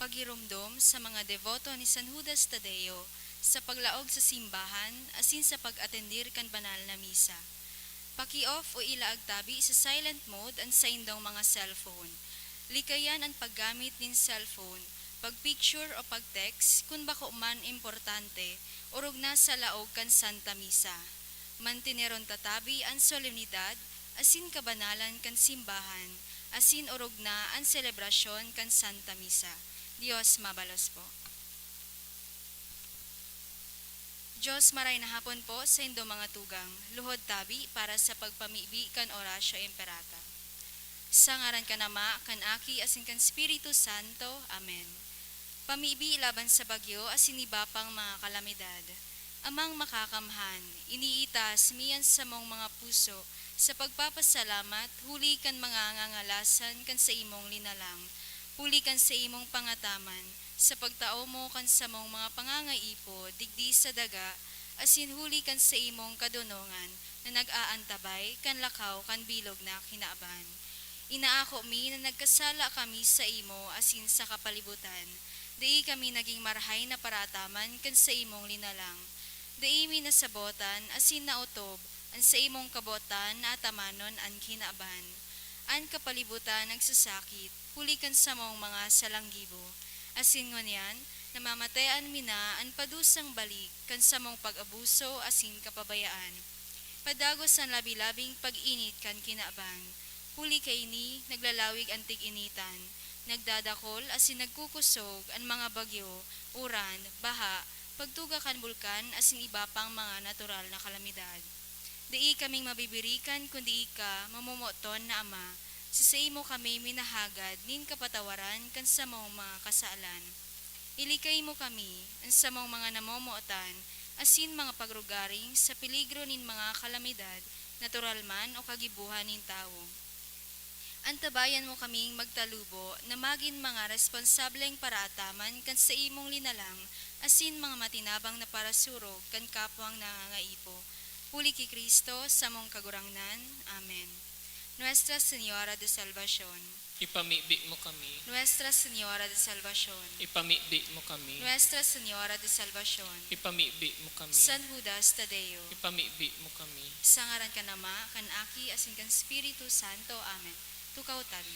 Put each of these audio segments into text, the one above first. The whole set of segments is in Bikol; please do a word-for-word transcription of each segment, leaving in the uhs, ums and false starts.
Paghiromdom sa mga deboto ni San Judas Tadeo sa paglaog sa simbahan asin sa pag-atendir kan banal na misa. Paki-off o ilaag tabi sa silent mode an saindong mga cellphone. Likayan an paggamit nin cellphone, pag-picture o pag-text kun bako man importante, orog na sa laog kan Santa Misa. Manteneron ta tabi an solemnidad asin kabanalan kan simbahan, asin orog na an selebrasyon kan Santa Misa. Dios mabalos po. Dios, maray na hapon po sa indo mga tugang. Luhod tabi para sa pagpamibi kan Oratio Imperata. Sa ngaran kan Ama, kan Aki, asin kan Espiritu Santo. Amen. Pamibi laban sa bagyo asin iba pang mga kalamidad. Amang Makakamhan, iniitaas mi an samong mga puso sa pagpapasalamat huli kan mga ngangalasan kan saimong linalang, huli kan saimong pangataman, sa pagtao mo kan samong mga pangangaipo digdi sa daga, asin huli kan saimong kadonongan na nag-aantabay kan lakaw kan bilog na kinaban. Inaako mi na nagkasala kami saimo asin sa kapalibutan. Dai kami nagin marahay na paraataman kan saimong linalang. Dai mi nasabotan asin naotob an saimong kabotan na atamanon an kinaban. An kapalibutan nagsasakit huli kan samong mga salanggibo, asin ngunyan namamatean mi na an padusang balik kan samong pag-abuso asin kapabayaan. Padagos an labi-labing pag-init kan kinaban. Huli kaini, naglalawig an tig-initan, nagdadakol asin nagkukosog an mga bagyo, uran, baha, pagtuga kan bulkan asin iba pang mga natural na kalamidad. Dai kaming mabibirikan kundi ika, mamomoton na Ama. Sa saimo kami minahagad nin kapatawaran kan samong mga kasalan. Ilikay mo kami, an samong mga namomotan, asin mga pagrugaring sa peligro nin mga kalamidad, natural man o kagibohan nin tawo. Antabayan mo kaming magtalubo na magin mga responsableng paraataman kan saimong linalang asin mga matinabang na parasurog kan kapwang nangangaipo. Huli ki Cristo, samong Kagurangnan. Amen. Nuestra Señora de Salvacion. Ipamibi mo kami. Nuestra Señora de Salvacion. Ipamibi mo kami. Nuestra Señora de Salvacion. Ipamibi mo kami. San Judas Tadeo. Ipamibi mo kami. Sa ngaran kan Ama, kan Aki, asin kan Espiritu Santo. Amen. Tukaw tabi.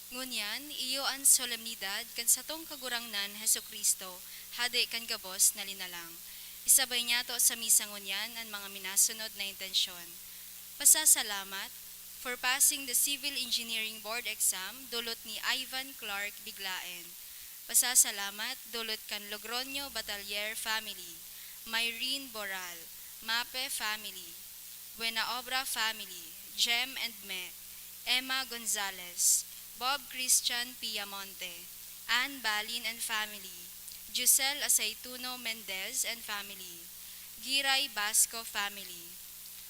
Ngunyan, iyo an solemnidad kan satong Kagurangnan Jesu-Cristo, Hade kan gabos na linalang. Isabay niyato sa misa ngunyan an mga minasunod na intensyon. Pasasalamat for passing the Civil Engineering Board exam, dulot ni Ivan Clark Biglaen. Pasasalamat dulot kan Logroño Batalier family, Myrene Boral, Mape family, Buena Obra family, Jem and Me, Emma Gonzalez, Bob Christian Piamonte, Ann Balin and family, Giselle Aceituno Mendez and family, Giray Basco family.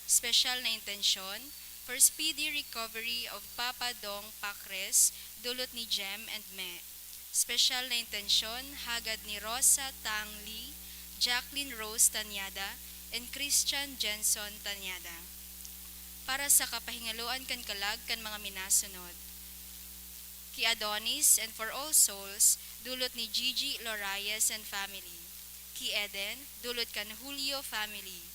Special na intensyon for speedy recovery of Papa Dong Pacres, dulot ni Jem and Me. Special na intensyon, hagad ni Rosa Tang Lee, Jacqueline Rose Tanyada, and Christian Jenson Tanyada. Para sa kapahingaloan kan kalag kan mga minasunod. Ki Adonis and for all souls, dulot ni Gigi Lorayes and family. Ki Eden, dulot kan Julio family.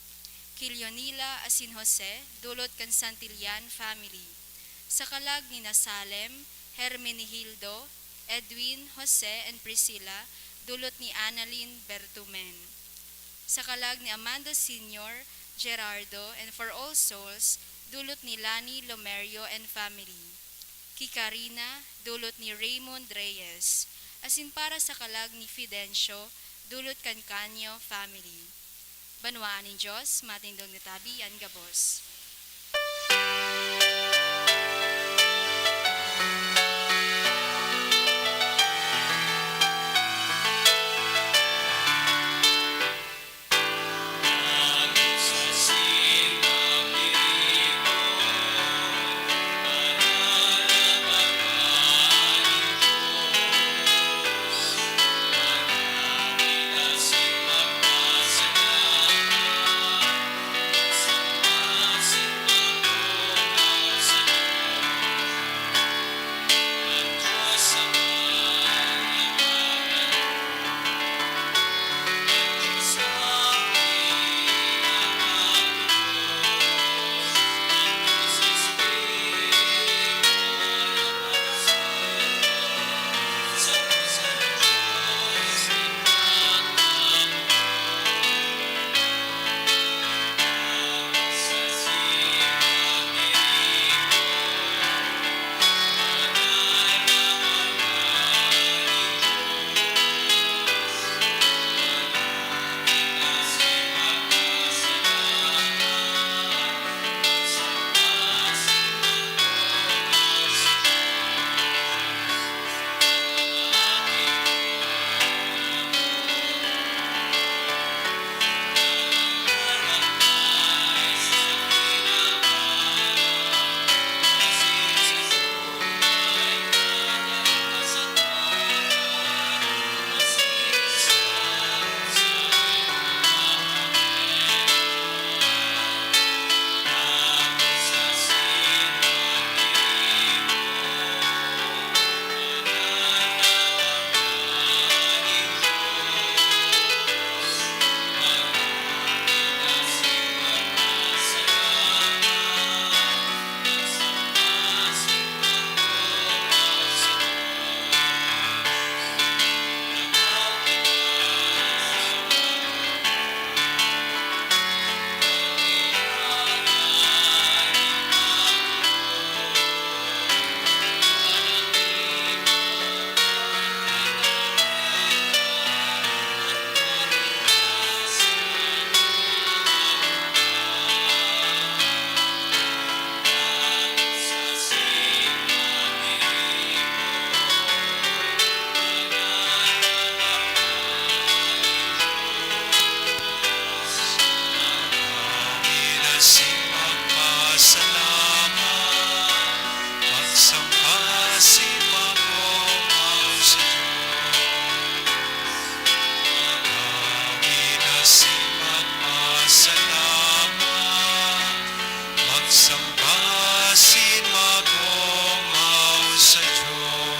Ki Leonila asin Jose, dulot kan Santillan family. Sa kalag ni Nasalem, Hermenegildo, Edwin, Jose, and Priscilla, dulot ni Annalyn Bertumen. Sa kalag ni Amando Senior, Gerardo, and for all souls, dulot ni Lani Lomerio and family. Ki Karina, dulot ni Raymond Reyes, asin para sa kalag ni Fidencio, dulot kan Canio family. Banwaan nin Dios, matindog na tabi an gabos. Asin magpasalamat, magsampa si Makomaw sa Diyos. Magawid asin magpasalamat, magsampa si Makomaw sa Diyos.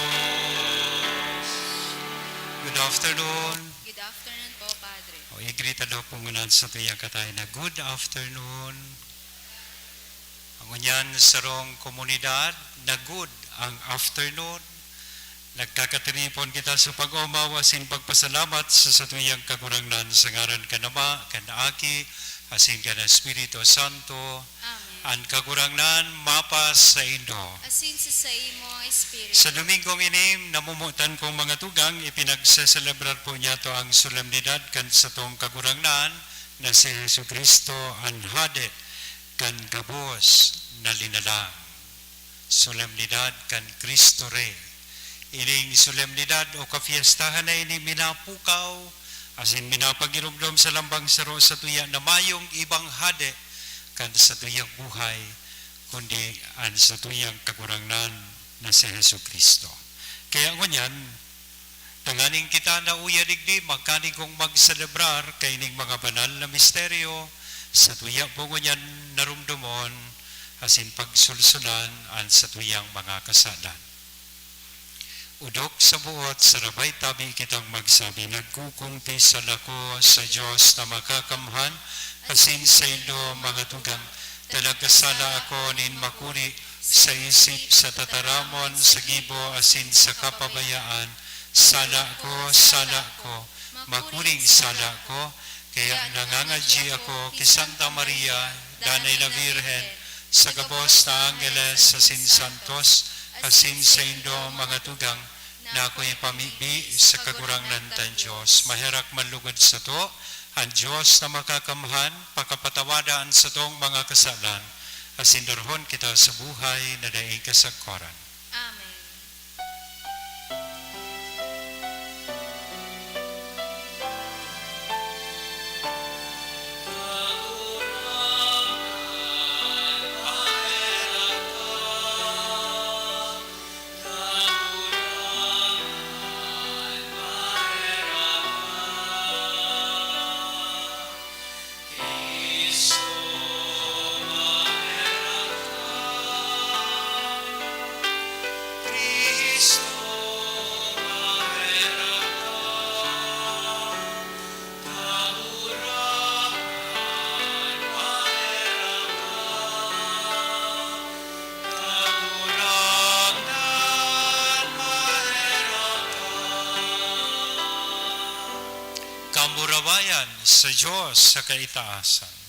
Good afternoon. Good afternoon po, Padre. O, i-greet ta daw po ngunyan sa tuyang katayan na, "Good afternoon." Ngunyan, sarong komunidad na good ang afternoon, Nagkakatiripon kita sa pag-omaw asin pagpasalamat sa satuyang Kagurangnan, sa ngaran kan Ama, kan Aki, asin kan Espiritu Santo. Amen. An Kagurangnan mapasaindo. Asin sa saimong espiritu. Sa Domingong ini, namomotan kong mga tugang, ipinagseselebrar po niyato ang solemnidad kan satong Kagurangnan na si Jesu-Cristo, an Hade kan gabos na linalang. Solemnidad kan Cristo Rey. Ining solemnidad o kapiestahan na ini minapukaw asin minapagiromdom sa lambang saro sa tuya na mayong ibang hade kan satuyang buhay, kundi an satuyang Kagurangnan na si Jesu-Cristo. Kaya ngunyan, tanganing kita na uya digdi, magkanigong magselebrar kaining mga banal na misteryo, sa tuya po ngunyan narumdomon asin pagsulsunan an satuyang mga kasalan. Odok sa buot, sarabay tabi kitang magsabi, "Nagkukumpisal ako sa Dios na Makakamhan asin saindo, mga tugang, ta nagkasala ako nin makuri sa isip, sa tataramon, sa gibo, asin sa kapabayaan. Sala ko, sala ko, makuring sala ko." Kaya nangangadyi ako ki Santa Maria, Danay na Birhen, sa gabos na anggeles asin santos, asin saindo, mga tugang, na ako ipamibi sa Kagurangnan tan Dios. Maherak man lugod sato an Dios na Makakamhan, pakapatawada an satong mga kasalan, asin durhon kita sa buhay na daing kasagkoran. Amen. Kamurawayan sa Dios sa kaitaasan.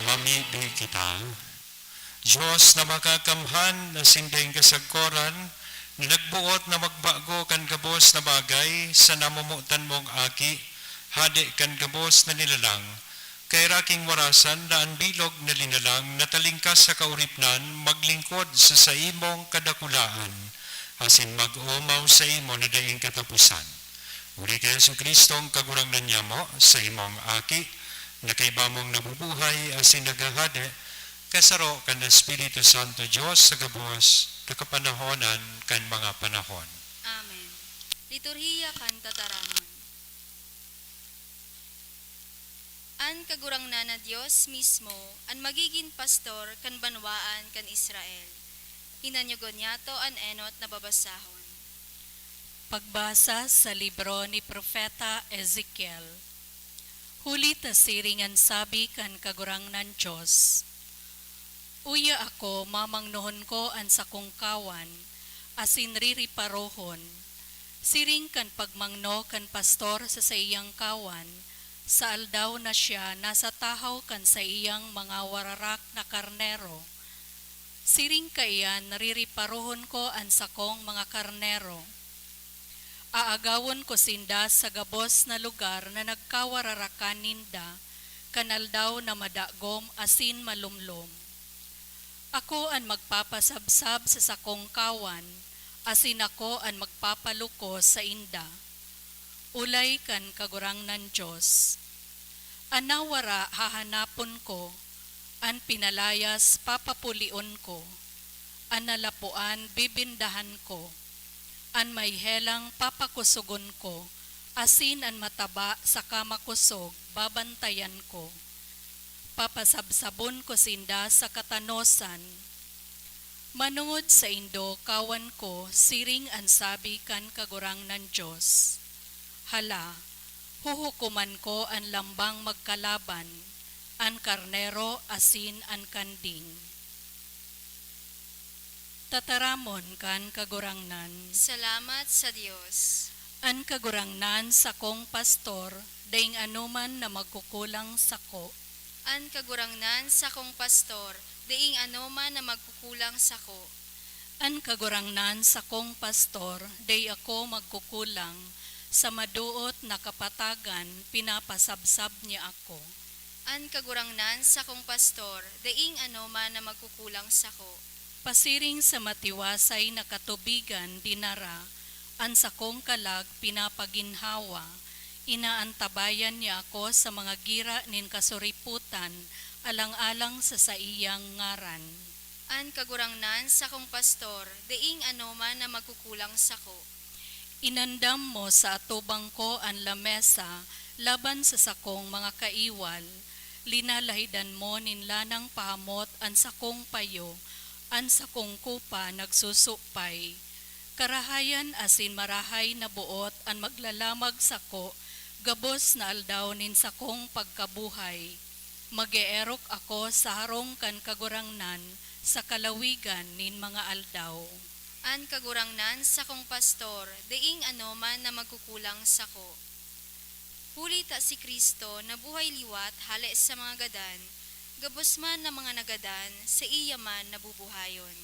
Mamibi kita. Dios na makakamhan, na sinding kasagkoran, na nagboot na magbago kan gabos na bagay sa namomotan mong Aki, Hade kan gabos na linalang, kairaking warasan na an bilog na linalang na talingkas sa kauripnan maglingkod sa saimong kadakulaan, asin mag-omaw saimo na daing kataposan. Huli ki Jesu-Cristo, an Kagurangnan nyamo, saimong Aki, na kaiba mong nabubuhay asin naghahade, kasaro kan Espiritu Santo, Dios sa gabos na kapanahonan kan mga panahon. Amen. Liturhiya kan Tataramon. An Kagurangnan na Dios mismo an magigin pastor kan banwaan kan Israel. Hinanyogon niyato an enot na babasahon. Pagbasa sa libro ni Propeta Ezekiel. Huli ta siring an sabi kan Kagurangnan Dios, "Uya ako, mamangnohon ko an sakong kawan, asin ririparohon, siring kan pagmangno kan pastor sa saiyang kawan, sa aldaw na siya nasa tahaw kan saiyang mga wararak na karnero. Siring kaiyan, ririparohon ko an sakong mga karnero. Aagawon ko sinda sa gabos na lugar na nagkawararakan ninda, kan aldaw na madagom asin malumlom. Ako an magpapasabsab sa sakong kawan, asin ako an magpapalukos sainda." Olay kan Kagurangnan Dios. An nawara hahanapon ko, an pinalayas papapulion ko, an nalapoan bibindahan ko, an may helang papakosogon ko, asin an mataba saka makosog babantayan ko. Papasabsabon ko sinda sa katanosan. Manongod saindo, kawan ko, siring an sabi kan Kagurangnan Dios. Hala, huhukoman ko an lambang magkalaban, an karnero asin an kanding. Tataramon kan Kagurangnan. Salamat sa Dios. An Kagurangnan sakong pastor, daing anoman na magkukulang sako. An Kagurangnan sakong pastor, daing anoman na magkukulang sako. An Kagurangnan sakong pastor, dai ako magkukulang, sa madoot na kapatagan pinapasabsab niya ako. An Kagurangnan sakong pastor, daing anoman na magkukulang sako. Pasiring sa matiwasay na katubigan dinara, an sakong kalag pinapaginhawa, inaantabayan niya ako sa mga gira nin kasuripotan, alang-alang sa saiyang ngaran. An Kagurangnan sakong pastor, daing anoman na magkukulang sako. Inandam mo sa atubang ko an lamesa laban sa sakong mga kaiwal, linalahidan mo nin lanang pahamot an sakong payo, an sakong kupa nagsusupay. Karahayan asin marahay na boot an maglalamag sako gabos na aldaw nin sakong pagkabuhay. Mag-eerok ako sa harong kan Kagurangnan sa kalawigan nin mga aldaw. An Kagurangnan sakong pastor, daing anoman na magkukulang sako. Huli ta si Cristo nabuhay liwat hale sa mga gadan, gabos man na mga nagadan saiya man nabubuhayon.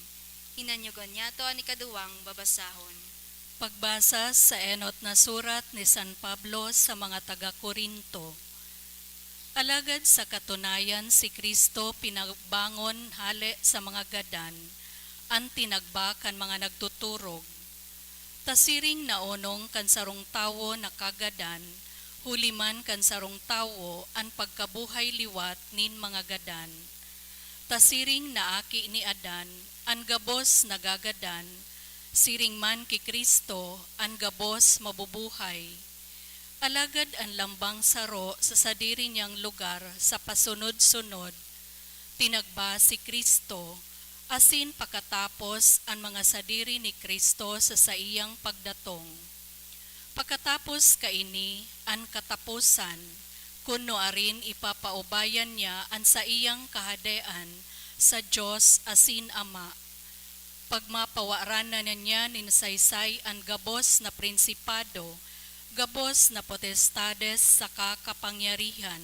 Hinanyogon niyato an ikaduwang babasahon. Pagbasa sa enot na surat ni San Pablo sa mga taga Corinto. Alagad sa katunayan, si Cristo pinagbangon hale sa mga gadan, an tinagba kan mga nagtuturog. Ta siring na onong kan sarong tawo nakagadan, huli man kan sarong tawo an pagkabuhay liwat nin mga gadan. Ta siring na aki ni Adan an gabos nagagadan, siring man ki Cristo an gabos mabubuhay. Alagad an lambang saro sa sadiri niyang lugar sa pasunod-sunod, tinagba si Cristo, asin pakatapos an mga sadiri ni Cristo sa saiyang pagdatong. Pakatapos kaini, an kataposan, kun nuarin ipapaubayan niya an saiyang kahadean sa Dios asin Ama. Pagmapawaran na niya nin saysay an gabos na prinsipado, gabos na potestades saka kapangyarihan.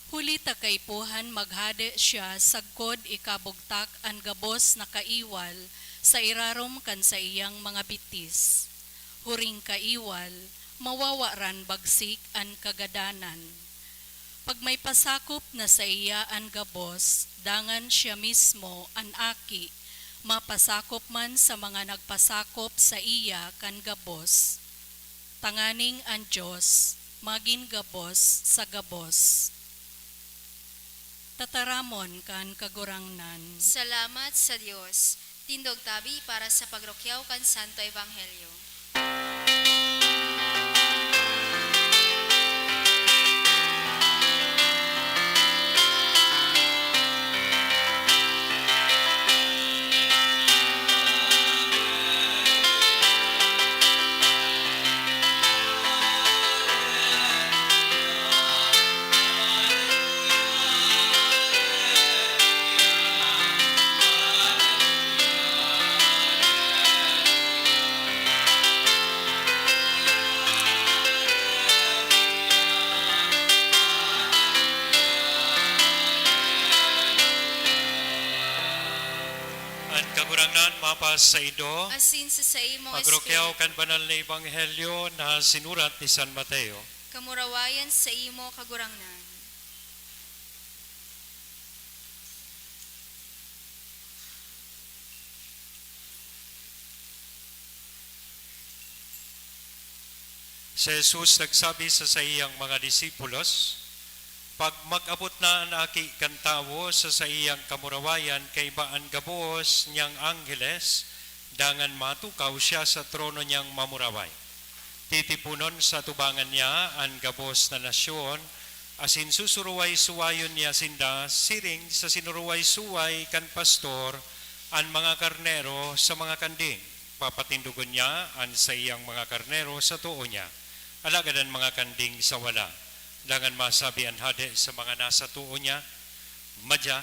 Huli ta kaipuhan maghade siya sagkod ikabugtak an gabos na kaiwal sa irarom kan saiyang mga bitis. Huring kaiwal, Mawawaran bagsik an kagadanan. Pag may pasakop na saiya an gabos, dangan siya mismo, an Aki, mapasakop man sa mga nagpasakop saiya kan gabos, tanganing an Dios magin gabos sa gabos. Tataramon kan Kagurangnan. Salamat sa Dios. Tindog tabi para sa pagrukyaw kan Santo Ebanghelyo. An Kagurangnan mapasaindo. Asin sa saimong Pagrukyaw espiritu. Kan banal na ebanghelyo na sinurat ni San Mateo. Kamurawayan saimo, Kagurangnan. Si Jesus nagsabi sa saiyang mga disipulos, "Pag mag-abot na an Aki kan Tawo sa saiyang kamurawayan kaiba an gabos niyang angheles, dangan matukaw siya sa trono niyang mamuraway. Titiponon sa atubangan niya an gabos na nasyon, asin susuruway-suwayon niya sinda siring sa sinuruway-suway kan pastor an mga karnero sa mga kanding. Papatindogon niya an saiyang mga karnero sa too niya, alagad an mga kanding sa wala." Dangan masabi an hade sa mga nasa too niya, "Madya,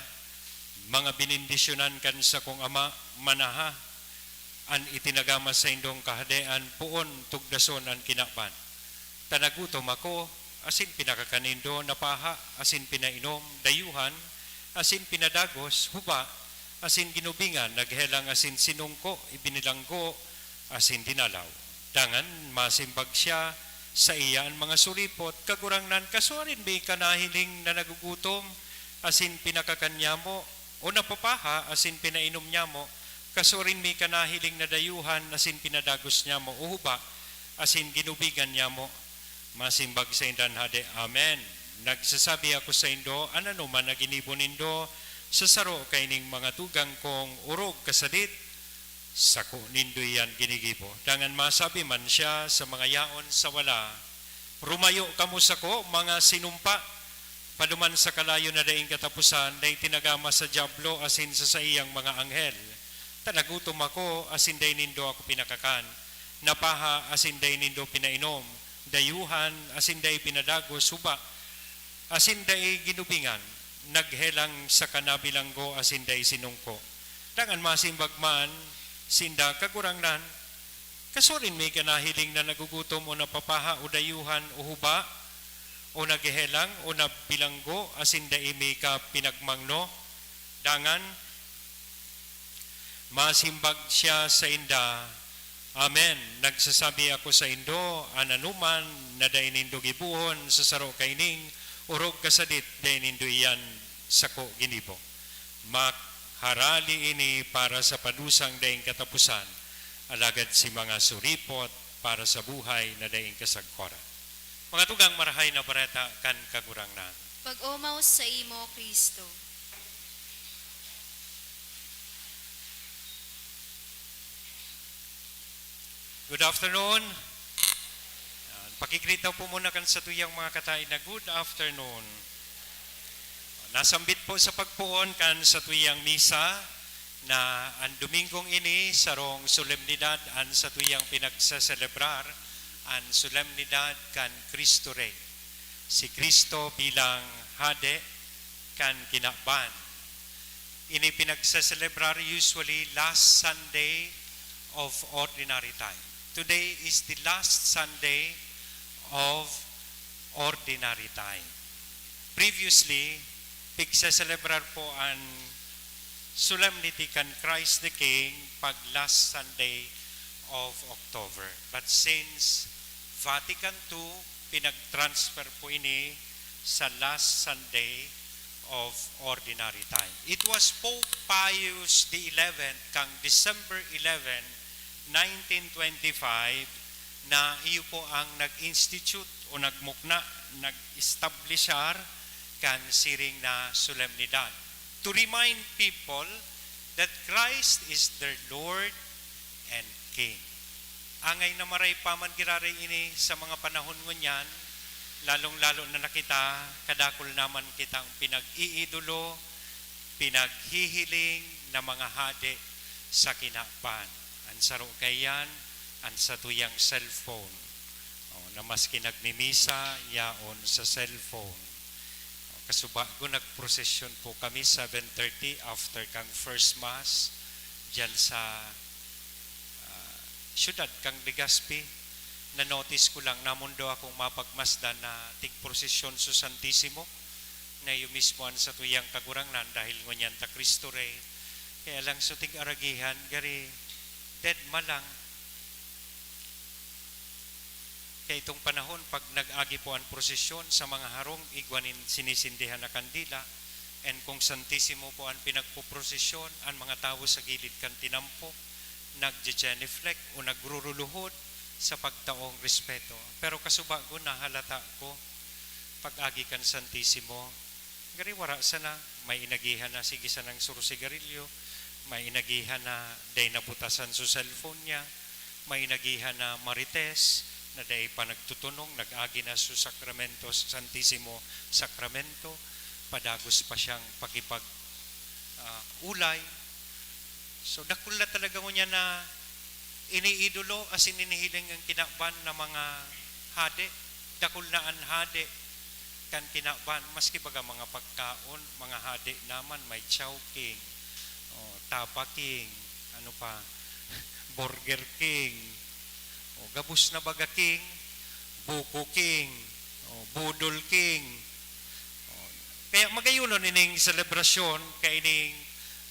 mga benendisyonan kan sakong Ama, manaha, an itinagama saindong kahadean poon tugdason an kinaban. Ta nagutom ako, asin pinakakan nindo; napaha, asin pinainom; dayuhan, asin pinadagos; huba, asin ginubingan; naghelang, asin sinungko, ibinilanggo, asin dinalaw." Dangan masimbag siya saiya an mga suripot, "Kagurangnan, kasuarin mi ka nahiling na nagugutom, asin pinakakan nyamo, o napapaha, asin pinainom nyamo? Kasuarin mi ka nahiling na dayuhan, asin pinadagos nyamo, o huba, asin ginubingan nyamo?" Masimbag sainda an hade, "Amen. Nagsasabi ako saindo, an anoman na ginibo nindo sa saro kaining mga tugang kong orog kasadit, sako nindo iyan ginigibo." Dangan masabi man siya sa mga yaon sa wala, "Rumayo kamo sako, mga sinumpa, paduman sa kalayo na daing kataposan, na itinagama sa Diablo asin sa saiyang mga anghel. Ta nagutom ako, asin dai nindo ako pinakakan; napaha, asin dai nindo pinainom; dayuhan, asin dai pinadagos; huba, asin dai ginubingan; naghelang, saka nabilanggo, asin dai sinungko." Dangan masimbag man sinda, "Kagurangnan, kasuarin mi ka nahiling na nagugutom, o napapaha, o dayuhan, o huba, o naghehelang, o nabilanggo, asin dai mi ka pinagmangno?" Dangan masimbag siya sainda, "Amen. Nagsasabi ako saindo, an anoman na dai nindo gibohon sa saro kaining orog kasadit, dai nindo iyan sako ginibo." Mak-, harali ini para sa padusang daing kataposan, alagad si mga suripot para sa buhay na daing kasagkoran. Mga tugang, Marahay na Bareta kan Kagurangnan. Pag-omaw saimo, Cristo. Good afternoon. Yan. Pakigreet daw po muna kan satuyang mga kataed na good afternoon. Nasambit po sa pagpoon kan satuyang misa na an Domingong ini sarong solemnidad an satuyang pinagseselebrar, an solemnidad kan Cristo Rey, si Cristo bilang Hade kan kinaban. Ini pinagseselebrar usually last Sunday of Ordinary Time. Today is the last Sunday of Ordinary Time. Previously, pigseselebrar po an solemnity kan Christ the King pag last Sunday of October. But since Vatican two, pinag-transfer po ini sa last Sunday of Ordinary Time. It was Pope Pius the eleventh, kang December eleven, nineteen twenty-five, na iyo po ang nag-institute o nagmukna, nag-establishar kan siring na solemnidad. To remind people that Christ is their Lord and King. Angay na maray pa man giraray ini sa mga panahon ngunyan, lalong-lalo na na kita, kadakul naman kitang pinag-iidolo, pinaghihiling na mga hade sa kinaban. An saro kaiyan, an satuyang cellphone. O, na maski nagmimisa, yaon sa cellphone. O, kasubago, nagprosesyon po kami, seven thirty, after kang first mass, diyan sa, ah, syudad kang Legazpi. Na-notice ko lang, namundo akong mapagmasdan na tigprosesyon sa Santisimo, na iyo mismo an satuyang Kagurangnan, dahil ngunyan ta Cristo Rey. Kaya lang, sa tig-aragihan, gari, dead ma lang. Kaya itong panahon, pag nag-agi po an prosesyon sa mga harong, igwa nin sinisindihan na kandila, and kung Santisimo po an pinagpoprosesyon, an mga tawo sa gilid kan tinampo, nagje-genuflect o nagruruluhod sa pagtaong respeto. Pero kasubago, nahalata ko, pag-agi kan Santisimo, gari wara sana, may inagihan na sige sanang surusigarilyo, may inagihan na dai nabutasan su cellphone niya, may inagihan na marites na dai pa nagtutunong, nag-agi na su sakramento, sa Santisimo Sakramento, padagos pa siyang pakipag, ah, ulay. So, dakul na talaga ngunyan na iniidolo asin inihiling an kinaban na mga hade. Dakul na an hade kan kinaban, maski baga mga pagkaon, mga hade naman, may Chowking, o, Tapa King, ano pa, Burger King, o, gabos na baga King, Buko King, o, Budol King. O, kaya magayunon ining selebrasyon kaining,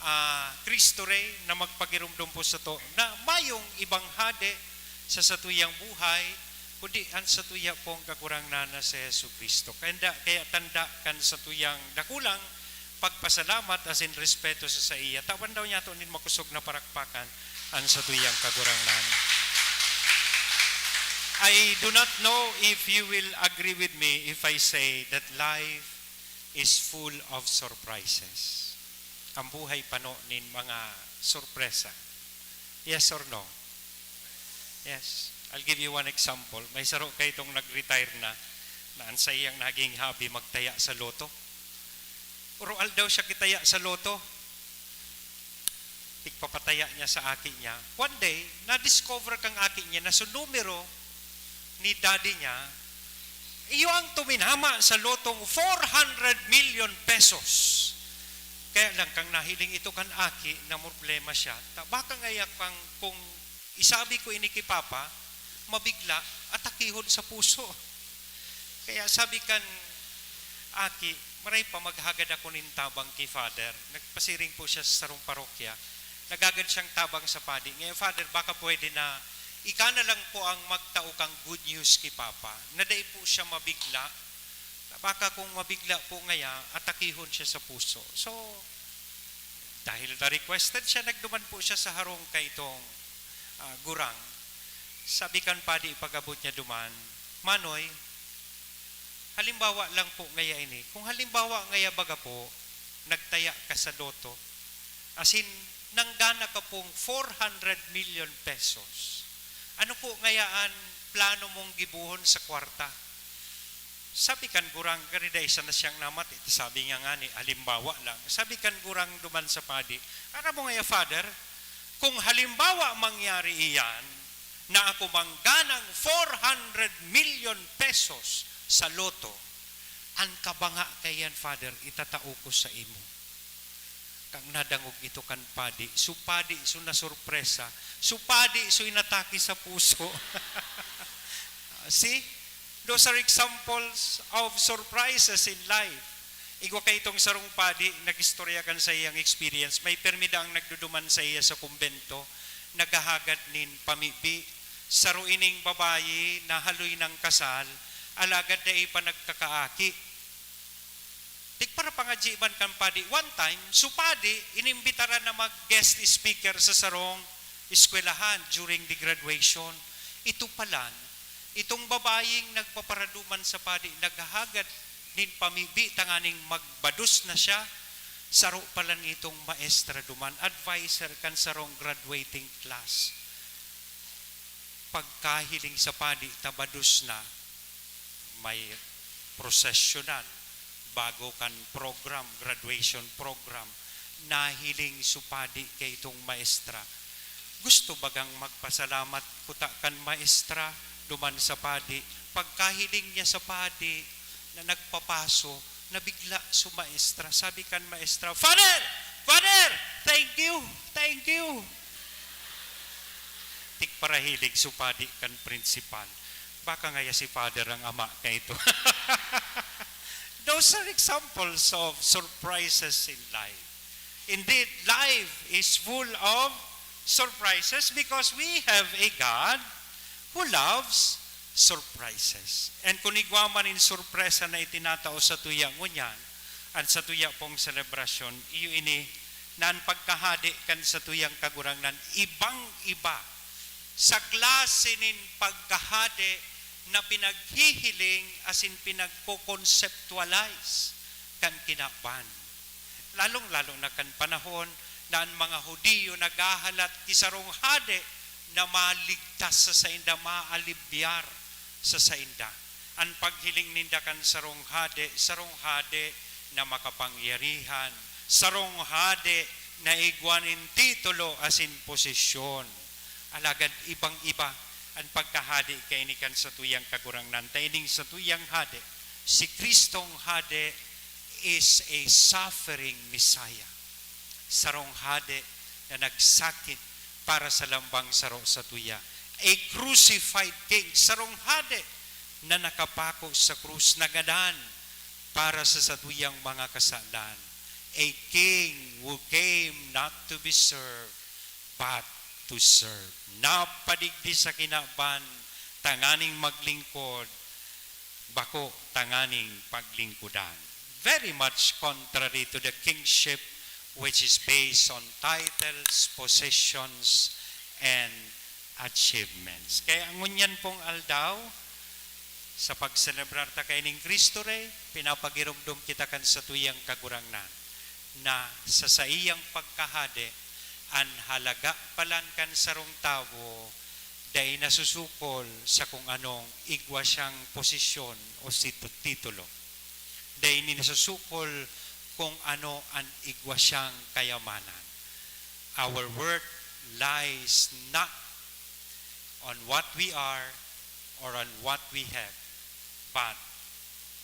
ah, Cristo Rey na magpagiromdom po sato na mayong ibang hade sa satuyang buhay, kundi an satuya pong Kagurangnan na si Jesu-Cristo. Kaya, kaya tanda kan satuyang dakulang pagpasalamat asin respeto sa saiya. Tawan daw niyato nin makosog na parakpakan an satuyang Kagurangnan. I do not know if you will agree with me if I say that life is full of surprises. Ang buhay pano nin mga sorpresa. Yes or no? Yes. I'll give you one example. May saro kaitong nag-retire na, na an saiyang naging hobby magtaya sa lotto. Puro aldaw siya kitaya sa lotto. Tigpapataya niya sa aki niya. One day, na-discover kang aki niya na su numero ni daddy niya, iyo ang tuminama sa lotong four hundred million pesos. Kaya lang, kang nahiling ito kan aki, namroblema siya. Ta-, baka ngaya kang, kung isabi ko ini ki Papa, mabigla, atakihon sa puso. Kaya sabi kan aki, "Maray pa, maghagad ako nin tabang ki Father." Nagpasiring po siya sa sarong parokya. Naghagad siyang tabang sa padi. Ngayon, "Father, baka pwede na ika na lang po ang magtao kang good news ki Papa, na dai po siya mabigla. Na baka kung mabigla po ngaya, atakihon siya sa puso." So, dahil na-requested siya, nagduman po siya sa harong kaitong, ah, gurang. Sabi kan padi, pag-abot niya duman, "Manoy, halimbawa lang po ngaya ini. Kung halimbawa ngaya baga po, nagtaya ka sa lotto, asin nanggana ka pong four hundred million pesos, ano po ngaya an plano mong gibohon sa kwarta?" Sabi kan gurang, gari dai sana siyang namati, sabi niya ngani, "Halimbawa lang." Sabi kan gurang duman sa padi, "Aram mo ngaya, Father, kung halimbawa mangyari iyan, na ako mangganang four hundred million pesos sa lotto, an kabanga kaiyan, Father, itatao ko sa imo." Kang nadangog ito kan padi, su padi, su nasorpresa, su padi, su inatake sa puso. See? Those are examples of surprises in life. Igwa kaitong sarong padi, nag-istorya kan saiyang experience. May pirmi daang nagduduman saiya sa kumbento, naghahagad nin pamibi. Saro ining babayi na haloy nang kasal, alagad dai pa nagkakaaki. Tigparapangadyi man kan padi. One time, so padi, inimbitaran na mag-guest speaker sa sarong eskwelahan during the graduation. Ito palan, itong babaying nagpaparaduman sa padi, naghahagad nin pamibi tanganing magbados na siya, saro palan itong maestra duman, adviser kan sarong graduating class. Pagkahiling sa padi, tabados na, may processional, bago kan program, graduation program, nahiling so padi kay itong maestra. Gusto bagang magpasalamat kuta kan maestra duman sa padi. Pagkahiling niya sa padi na nagpapaso, nabigla so maestra. Sabi kan maestra, "Father! Father! Thank you! Thank you!" Tigparahiling so padi kan principal. Baka ngaya si Father ang ama kaito. Those are examples of surprises in life. Indeed, life is full of surprises because we have a God who loves surprises. And kun igwa man in surpresa na itinatao sa tuya ngunyan, an sa tuya pong selebrasyon, iyo ini na an pagkahade kan satuyang Kagurangnan ibang-iba sa klase nin pagkahade na pinaghihiling asin pinagko-conceptualize kan kinaban. Lalong-lalo na kan panahon na an mga Judio naghahalat ki sarong hade na maligtas sa sainda, maalibyar sa sainda. An paghiling ninda kan sarong hade, sarong hade na makapangyarihan, sarong hade na igwa nin titulo asin posisyon. Alagad ibang-iba an pagkahade kaini kan satuyang Kagurangnan. Ta ining satuyang hade, si Kristong Hade, is a suffering Messiah. Sarong hade na nagsakit para sa lambang saro satuya. A crucified king, sarong hade na nakapako sa krus, nagadan para sa satuyang mga kasalan. A king who came not to be served, but to serve. Napadigdi sa kinaban tanganing maglingkod, bako tanganing paglingkodan. Very much contrary to the kingship which is based on titles, possessions, and achievements. Kaya ngunyan pong aldaw, sa pagselebrar ta kaining Cristo Rey, pinapagiromdom kita kan satuyang Kagurangnan na sa saiyang pagkahade, an halaga palan kan sarong tawo dai nasusukol sa kung anong igwa siyang posisyon o situ-, titulo. Dai ini nasusukol kung ano an igwa siyang kayamanan. Our worth lies not on what we are or on what we have, but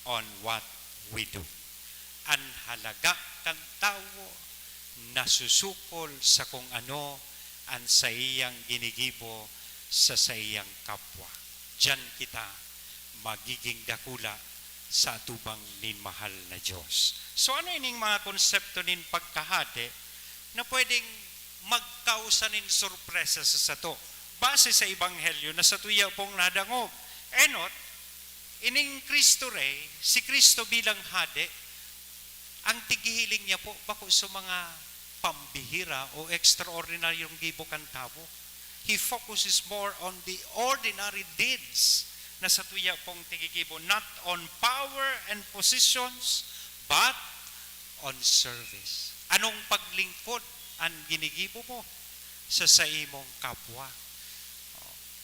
on what we do. An halaga kan tawo nasusukol sa kung ano an saiyang ginigibo sa saiyang kapwa. Diyan kita magiging dakula sa atubang nin mahal na Diyos. So, ano ining mga konsepto nin pagkahade na pwedeng magkausa nin sorpresa sa sato? Base sa Ebanghelyo na satuya pong nadangog, enot, ining Cristo Rey, si Cristo bilang Hade, ang tighihiling niya po, bako sa mga pambihira o ekstraordinaryong gibo kan tawo. He focuses more on the ordinary deeds na satuya pong tigigibo, not on power and positions, but on service. Anong paglingkod an ginigibo mo sa saimong kapwa?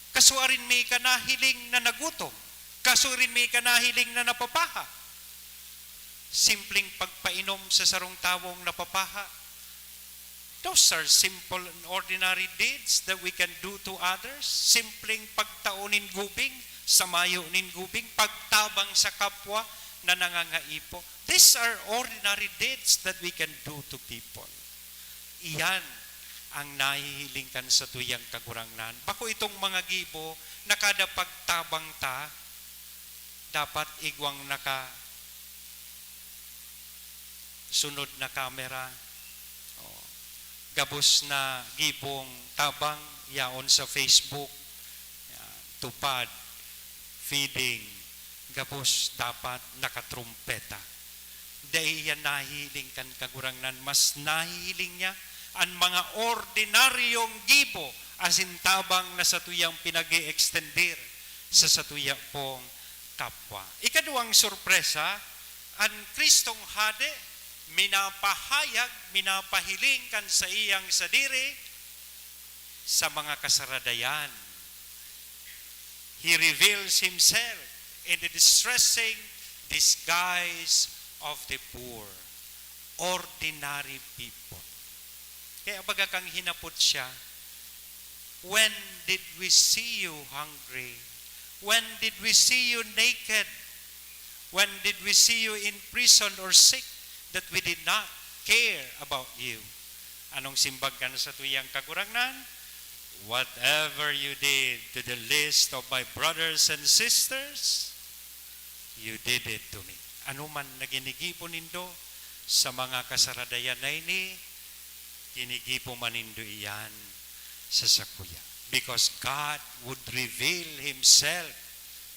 Kasuarin mi ka nahiling na nagutom. Kasuarin mi ka nahiling na napapaha. Simpleng pagpainom sa sarong tawong napapaha. Those are simple and ordinary deeds that we can do to others. Simpleng pagtao nin gubing sa mayo nin gubing, pagtabang sa kapwa na nangangaipo. These are ordinary deeds that we can do to people. Iyan ang nahihiling kan satuyang Kagurangnan. Bako itong mga gibo na kada pagtabang ta, dapat igwang naka sunod na kamera. Oh. Gabos na gibong tabang, yaon sa Facebook. Ya, tupad, feeding, gabos dapat nakatrumpeta. Dai iyan nahihiling kan Kagurangnan, mas nahihiling niya an mga ordinaryong gibo asin tabang na satuyang pinag-e-extender sa satuya pong kapwa. Ikaduwang sorpresa, an Kristong Hade minapahayag, minapahiling kan saiyang sadiri sa mga kasaradayan. He reveals himself in the distressing disguise of the poor, ordinary people. Kaya baga kang hinapot siya, "When did we see you hungry? When did we see you naked? When did we see you in prison or sick that we did not care about you?" Anong simbag kan satuyang Kagurangnan? "Whatever you did to the least of my brothers and sisters, you did it to me." Ano man na ginigibo nindo sa mga kasaradayan na ini, ginigibo man nindo iyan sa sakuya. Because God would reveal Himself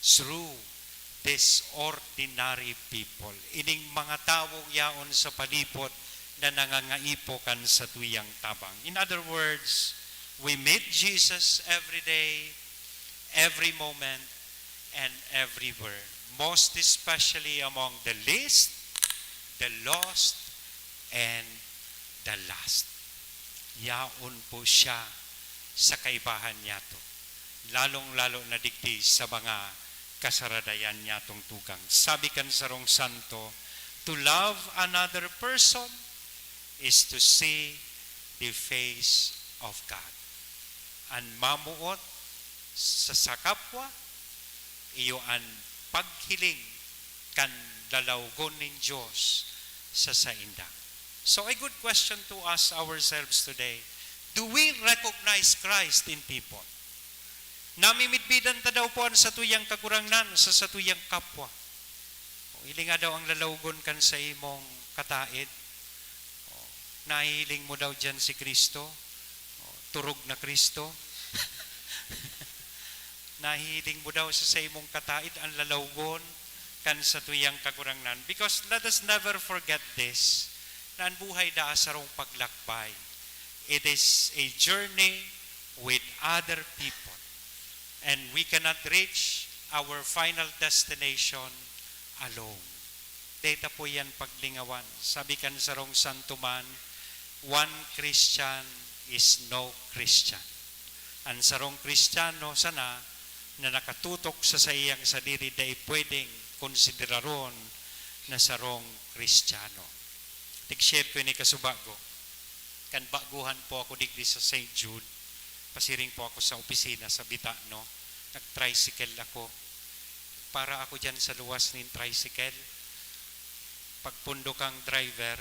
through these ordinary people. Ining mga tawong yaon sa palibot na nangangaipo kan satuyang tabang. In other words, we meet Jesus every day, every moment, and everywhere. Most especially among the least, the lost, and the last. Yaon po siya sa kaibahan niyato, lalong-lalo na digdi sa mga kasaradayan niyatong tugang. Sabi kan sarong santo, "To love another person is to see the face of God." An mamuot sa, sa kapwa, iyo an paghiling kan lalawgon nin Dios sa sainda. So, a good question to ask ourselves today, do we recognize Christ in people? Namimidbidan ta daw po an satuyang Kagurangnan sa satuyang kapwa? O, hilinga daw ang lalawgon kan sa imong kataed. O, nahihiling mo daw diyan si Cristo? O, turog na Cristo? Nahihiling mo daw sa, sa imong kataed ang lalawgon kan satuyang Kagurangnan? Because let us never forget this, na an buhay daa sarong paglakbay. It is a journey with other people. And we cannot reach our final destination alone. Deta po yan paglingawan. Sabi kan sarong santo man, "One Christian is no Christian." An sarong Kristiyano sana na nakatutok sa saiyang sadiri dai pwedeng konsideraron na sarong Kristiyano. Tig-share ko ini kasubago. Kan baguhan po ako digdi sa Saint Jude, pasiring po ako sa opisina sa Bitano. Nag-tricycle ako. Para ako diyan sa luwas nin tricycle. Pagpundok ang driver,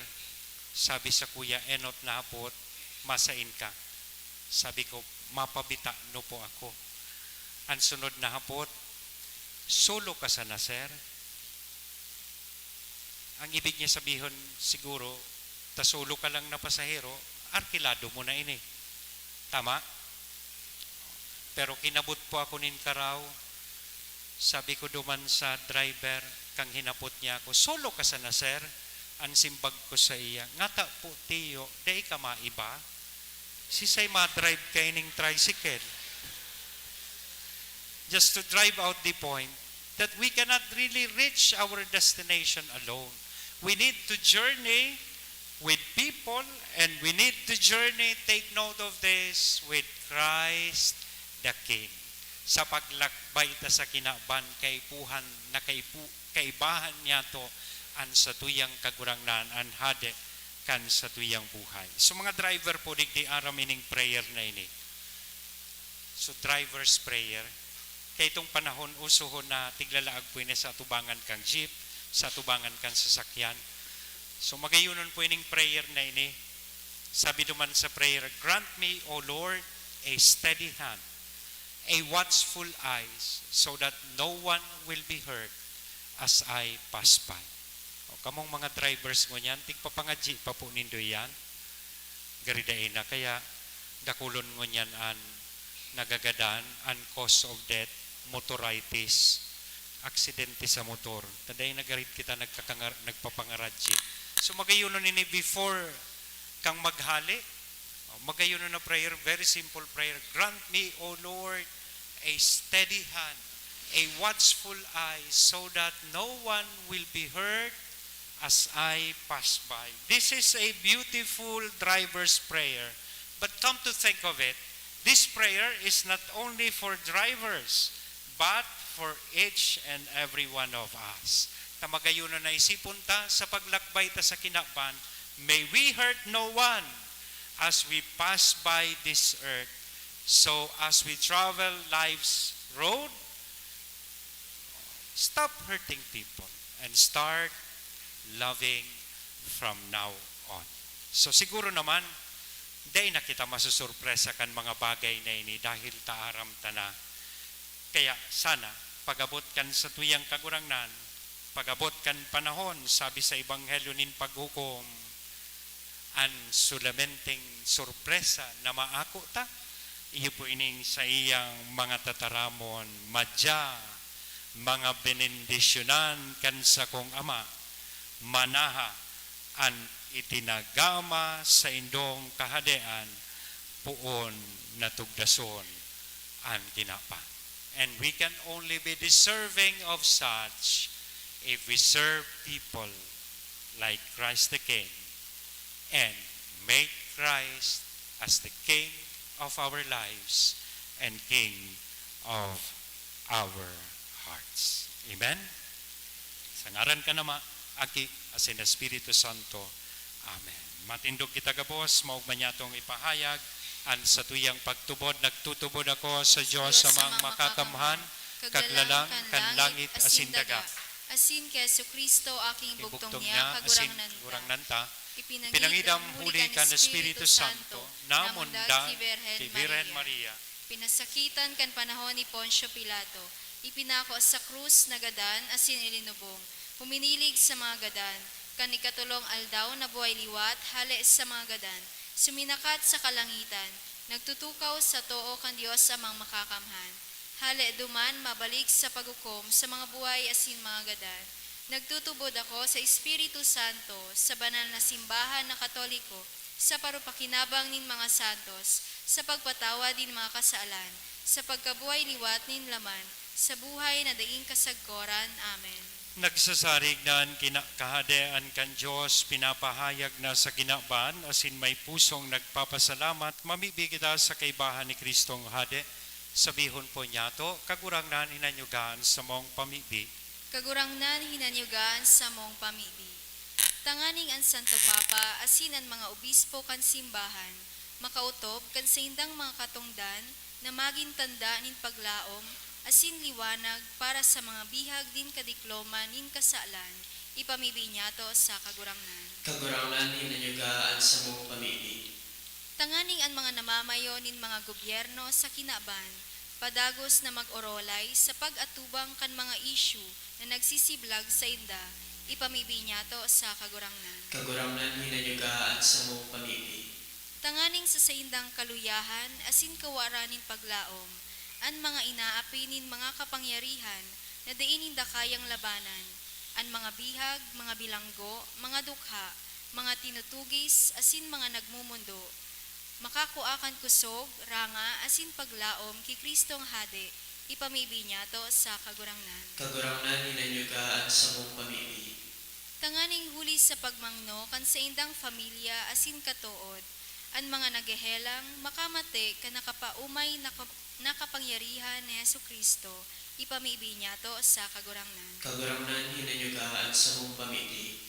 sabi sa kuya, "Enot na hapot, masain ka." Sabi ko, "Mapabitano po ako." An sunod na hapot, "Solo ka sana, sir?" Ang ibig niya sabihon siguro, "Ta solo ka lang na pasahero, arkilado mo na ini. Tama?" Pero kinabot po ako nin karaw. Sabi ko duman sa driver, kang hinapot niya ako, "Solo ka sana, sir?" An simbag ko sa iya, "Ngata po, tiyo, dai ka maiba? Sisay ma-drive kaining tricycle?" Just to drive out the point that we cannot really reach our destination alone. We need to journey with people, and we need to journey, take note of this, with Christ the King. Sa paglakbay ta sa kinaban, kaipuhan na kaipu-, kaibahan niyato an satuyang Kagurangnan, an Hade kan satuyang buhay. So, mga driver po, digdi aram ining prayer na ini. So, driver's prayer. Kaya itong panahon, usohon na tiglalaag po ini sa atubangan kang jeep, sa atubangan kang sasakyan. So, magayonon po ining prayer na ini. Sabi duman sa prayer, "Grant me, O Lord, a steady hand, a watchful eyes, so that no one will be hurt as I pass by." O, kamong mga drivers ngunyan, tigpapangadyi pa po nindo iyan. Gari dai na, kaya dakulon ngunyan an nagagadan, an cause of death, motoritis, aksidente sa motor. Ta dai nagarit kita nagkakangar-, nagpapangaradji. So, magayonon ini before kang maghale. Oh, magayonon na prayer, very simple prayer. "Grant me, O Lord, a steady hand, a watchful eye, so that no one will be hurt as I pass by." This is a beautiful driver's prayer. But come to think of it, this prayer is not only for drivers, but for each and every one of us. Ta magayonon na isipon ta sa paglakbay ta sa kinaban, "May we hurt no one as we pass by this earth." So as we travel life's road, stop hurting people and start loving from now on. So siguro naman, dai na kita masusurpresa kan mga bagay na ini dahil ta aram ta na. Kaya sana, pag-abot kan satuyang Kagurangnan, pag-abot kan panahon, sabi sa Ebanghelyo nin paghukom, an solamenteng sorpresa na maako ta, iyo po ining saiyang mga tataramon, madya, mga benendisyonan kan sakong Ama, manaha an itinagama saindong kahadean, poon na tugdason an kinaban. And we can only be deserving of such if we serve people like Christ the King and make Christ as the King of our lives and King of our hearts. Amen? Sa ngaran kan Ama, Aki, asin Espiritu Santo. Amen. Matindog kita gabos, maogma niyatong ipahayag an satuyang pagtubod. Nagtutubod ako sa Diyos Diyos Amang Amang Makakamhan, Makakamhan, Kaglalang Kaglalang kan kan langit langit asin asin daga. daga. Asin ki Jesu-Cristo, aking Ibugtong bugtong niya, niya, asin Kagurangnan ta. Kagurangnan ta. Ipinangidam Ipinangidam huli huli kan kan Espiritu Espiritu Santo, Santo, namundag namundag ki Birhen ki Birhen Maria. Maria. Pinasakitan kan panahon ni Poncio Pilato, ipinako sa krus, nagadan, asin ilinubong. Huminilig sa mga gadan. Kan ikatolong aldaw, nabuhay liwat, hale sa mga gadan. Suminakat sa kalangitan, nagtutukaw sa too kan Dios Amang Makakamhan. Hale duman, mabalik sa paghukom sa mga buhay asin mga gadan. Nagtutubod ako sa Espiritu Santo, sa banal na simbahan na Katoliko, sa parupakinabang nin mga santos, sa pagpatawad nin mga kasalan, sa pagkabuhay liwat nin laman, sa buhay na daing kasagkoran. Amen. Nagsasarig na an kina-, Kahadean kan Dios, pinapahayag na sa kinaban, asin may pusong nagpapasalamat. Mamibi kita sa kaibahan ni Cristong Hade. Sabihon po niyato, "Kagurangnan, hinanyuga an samong pamibi." Kagurangnan, hinanyuga an samong pamibi. Tanganing an Santo Papa asin an mga obispo kan simbahan makaotob kan saindang mga katongdan na magin tanda nin paglaom asin liwanag para sa mga bihag nin kadikloman nin kasalan, ipamibi niyato sa Kagurangnan. Kagurangnan, hinanyuga an samong pamibi. Tanganing an mga namamayo nin mga gobyerno sa kinaban padagos na mag-orolay sa pag-atubang kan mga isyu na nagsisiblag sainda, ipamibi niyato sa Kagurangnan. Kagurangnan, hinanyuga an samong pamibi. Tanganing sa saindang kaluyahan asin kawaran nin paglaom, an mga inaapi nin mga kapangyarihan na dai ninda kayang labanan, an mga bihag, mga bilanggo, mga dukha, mga tinutugis, asin mga nagmumundo, makakua kan kosog, ranga, asin paglaom ki Cristong Hade, ipamibi niyato sa Kagurangnan. Kagurangnan, hinanyuga an samong pamibi. Tanganing huli sa pagmangno kan saindang pamilya asin katood, an mga naghehelang makamate kan nakapaomay na ka-, na kapangyarihan ni Jesu-Cristo, ipamibi niyato sa Kagurangnan. Kagurangnan, hinanyuga an samong pamibi.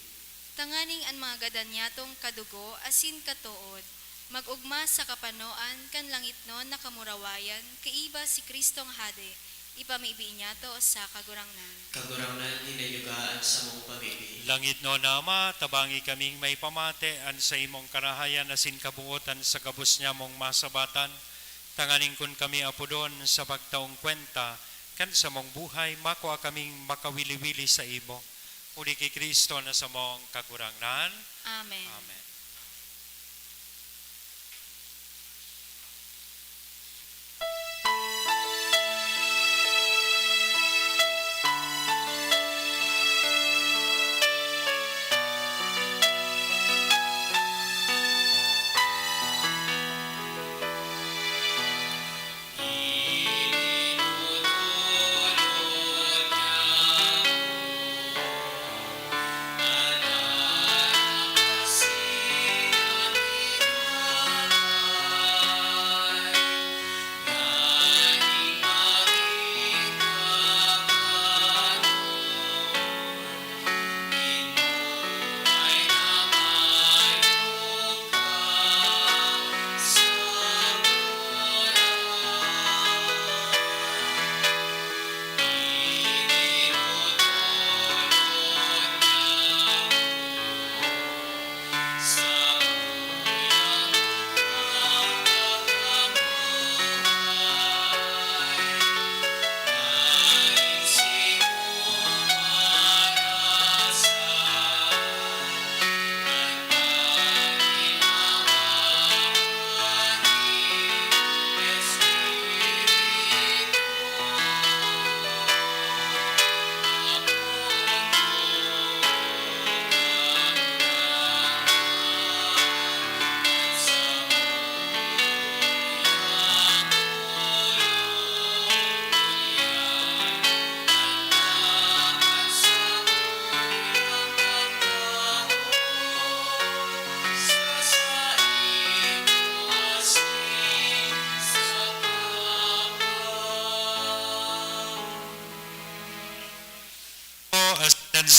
Tanganing an mga gadan niyatong kadugo asin katood mag-ogma sa kapanoan kan langitnon na kamurawayan kaiba si Cristong Hade, ipamibi niyato sa Kagurangnan. Kagurangnan, hinanyuga an samong pamibi. Langitnon na Ama, tabangi kaming maipamate an saimong karahayan asin kabuotan sa gabos nyamong masabatan, tanganing kun kami apodon sa pagtaong kwenta kan samong buhay, makua kaming makawili-wili saimo. Huli ki Cristo na samong Kagurangnan. Amen. Amen.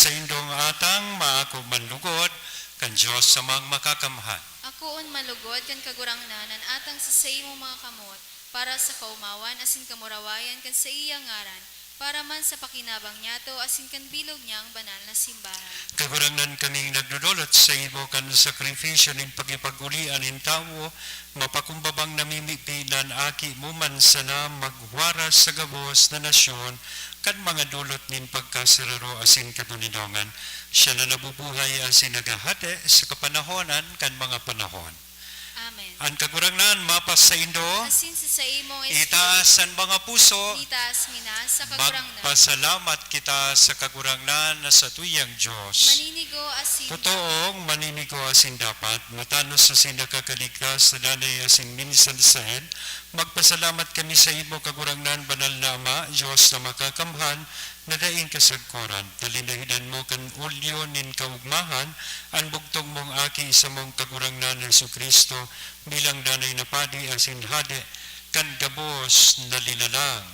saindong atang maako man lugod kan Dios Amang Makakamhan. Akoon man lugod kan Kagurangnan an atang sa saimong mga kamot, para sa kaomawan asin kamurawayan kan saiyang ngaran, para man sa pakinabang niyato asin kan bilog niyang banal na simbahan. Kagurangnan, kaming nagdodolot saimo kan sakripisyo nin pakipag-olian nin tawo, mapakumbabang namimibi na an Aki mo man sana magwaras sa gabos na nasyon kan mga dolot nin pagkasararo asin katoninongan. Siya na nabubuhay asin naghahade sa kapanahonan kan mga panahon. Amen. An Kagurangnan mapasaindo. Asin sa saimong espiritu. Itaas an mga puso. Itaas mi na sa Kagurangnan. Magpasalamat kita sa Kagurangnan na satuyang Dios. Maninigo asin Totoong maninigo asin dapat, matanos asin nakakaligtas sa danay asin minsan saen, magpasalamat kami sa imo, Kagurangnan, Banal na Ama, Dios na makakamhan, na daing kasagkoran, ta linahidan mo kan olyo nin kaogmahan an bugtong mong Aki, samong Kagurangnan Jesu-Cristo, bilang danay na padi asin hade kan gabos na linalang.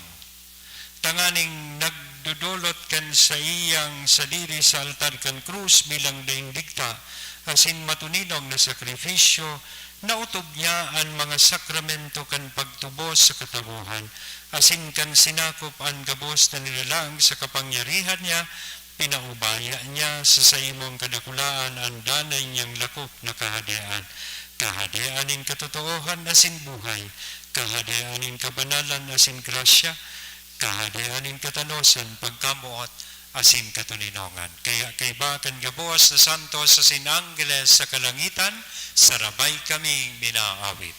Tanganing nagdodolot kan saiyang sadiri sa altar kan krus bilang daing digta asin matuninong na sakrifisyo, naotob niya an mga sakramento kan pagtubos sa katawohan, asin kan sinakop an gabos na nilalang sa kapangyarihan niya, pinaubaya niya sa saimong kadakulaan an danay niyang lakop na Kahadean, Kahadean nin katotoohan asin buhay, Kahadean nin kabanalan asin grasya, Kahadean nin katanosan, pagkamoot, asin katoninongan. Kaya kaiba kan gabos na santos asin anggeles sa kalangitan, sarabay kaming minaawit.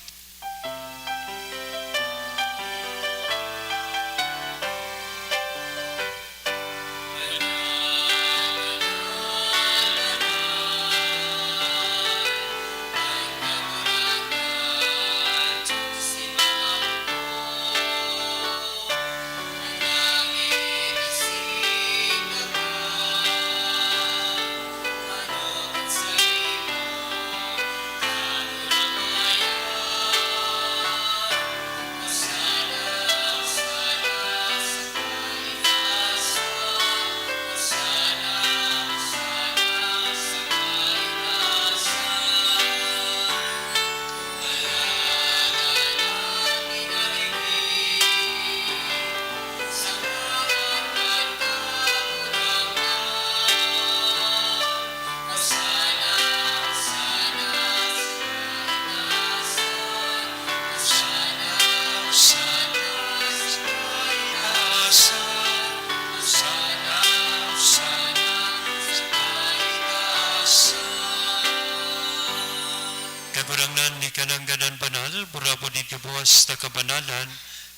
Kagurangnan, ika nanggad an banal, burabod nin gabos na kabanalan,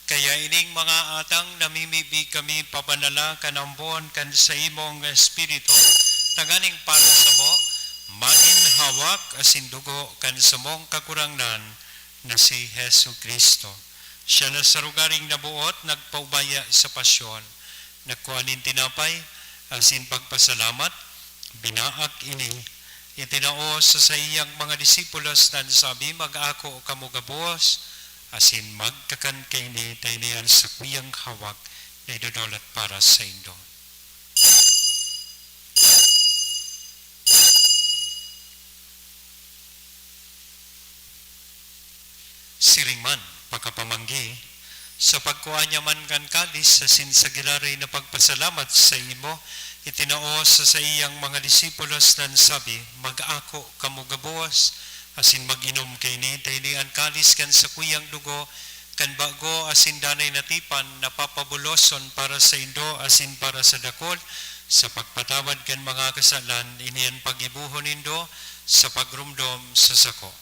kaya ining mga atang namimibi kami pabanala kan ambon kan saimong Espiritu, tanganing para samo, magin hawak asin dugo kan samong Kagurangnan na si Jesu-Cristo. Siya na sa rogaring naboot nagpaubaya sa pasyon, nagkua nin tinapay, asin pagpasalamat, binaak ini, itinao sa saiyang mga disipulos na nagsabi, "Mag-ako kamo gabos, asin magkakan kaini, ta ini an sakuyang hawak na idodolot para saindo." Siring man, pakapamanggi, sa pagkua niya man kan kalis asin sa giraray na pagpasalamat sa imo, itinao sa saiyang mga disipulos na nagsabi, "Mag-ako kamo gabos, asin mag-inom kaini, ta ini an kalis kan sakuyang dugo, kan bago asin danay na tipan na papabuloson para saindo asin para sa dakul, sa pagpatawad kan mga kasalan. Ini an paggibohon nindo sa pagromdom sa sako."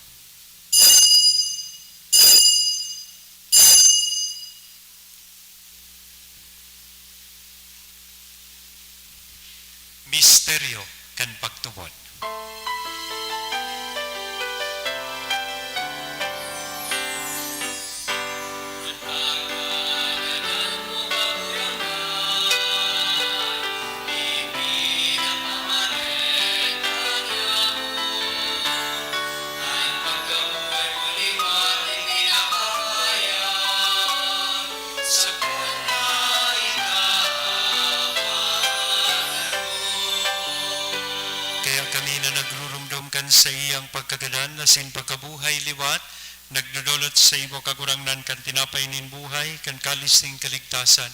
Misteryo kan pagtubod. Kami na nagrurumdom kan saiyang pagkagadan asin pagkabuhay liwat, nagdodolot sa imo, Kagurangnan, kan tinapay nin buhay, kan kalis nin kaligtasan.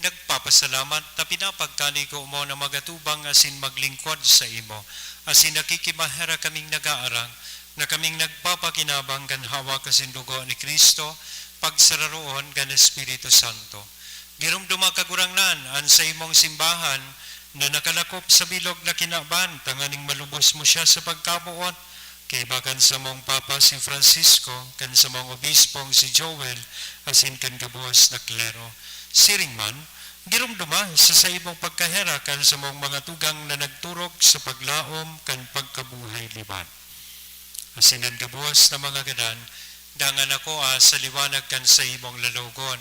Nagpapasalamat ta pinapagkanigo mo na magatubang asin maglingkod sa imo, asin nakikimaherak kaming nag-aarang na kaming nagpapakinabang kan hawak asin dugo ni Cristo, pagsararoon kan Espiritu Santo. Giromdoma, Kagurangnan, an saimong simbahan na nakalakop sa bilog na kinaban tanganing malubos mo siya sa pagkamoot, kaiba kan samong Papa si Francisco, kan samong Obispong si Joel, asin kan gabos na klero. Siring man, giromdoma sa saimong pagkaherak an samong mga tugang na nagturog sa paglaom kan pagkabuhay liwat. Asin an gabos na mga gadan, dangan ako, ah, sa liwanag kan saimong lalogon.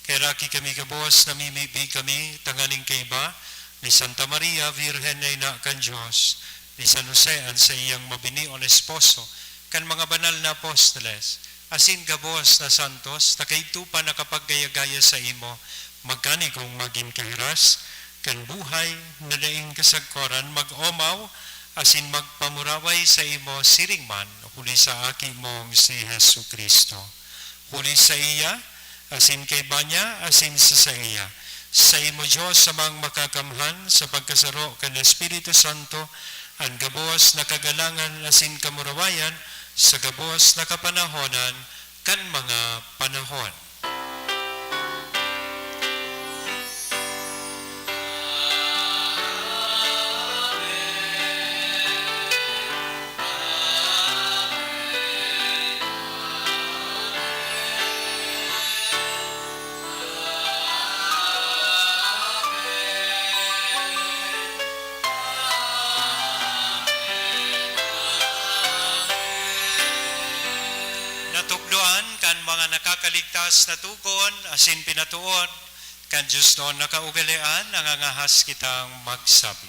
Kaheraki kami gabos, namimibi kami tanganing kaiba ni Santa Maria, Birhen na Ina kan Dios, ni San Jose, an saiyang mabinion esposo, kan mga banal na apostoles, asin gabos na santos na kaidto pa nakapaggaya-gaya sa imo, magkanigong magin kahiras kan buhay na daing kasagkoran, mag-omaw asin magpamuraway sa imo siring man huli sa Aki mong si Jesu-Cristo. Huli sa iya, asin kaiba niya, asin sa saiya. Sa imo, Dios, Amang makakamhan, sa pagkasaro kan Espiritu Santo, an gabos na kagalangan asin kamurawayan, sa gabos na kapanahonan kan mga panahon. Natukdoan kan mga nakakaligtas na tugon asin pinatoon kan Dios noon na kaugalean, nangangahas kitang magsabi.